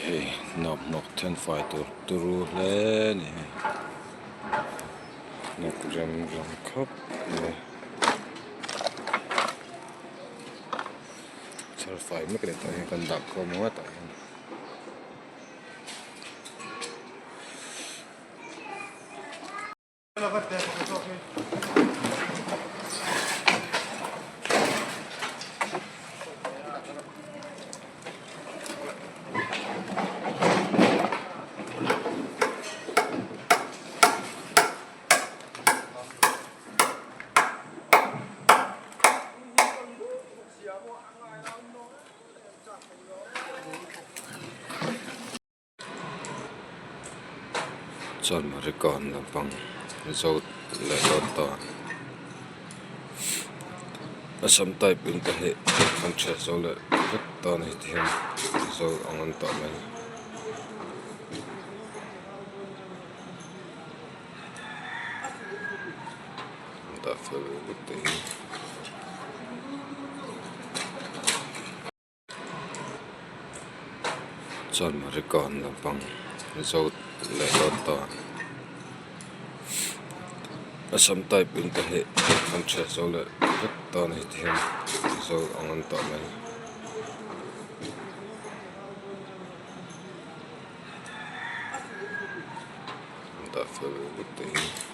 Hei hnawk hnawk then fai tur turu hle a ni hei hnawk rem rem khawp mai chhar fai mek leh tawh hian kan dah khawm ang a tah hian. Chuan Marikawn lampang zo leh dawn ta Assam type in pahnih an thiat zo leh vek ta a ni tihian zo ang an tah mai. An dah fel vek te hi. Chuan Marikawn lampang zo leh dawn ta Assam type in pahnih an thiat zo leh vek ta a ni tihian zo ang an tah mai. An dah fel vek te hi.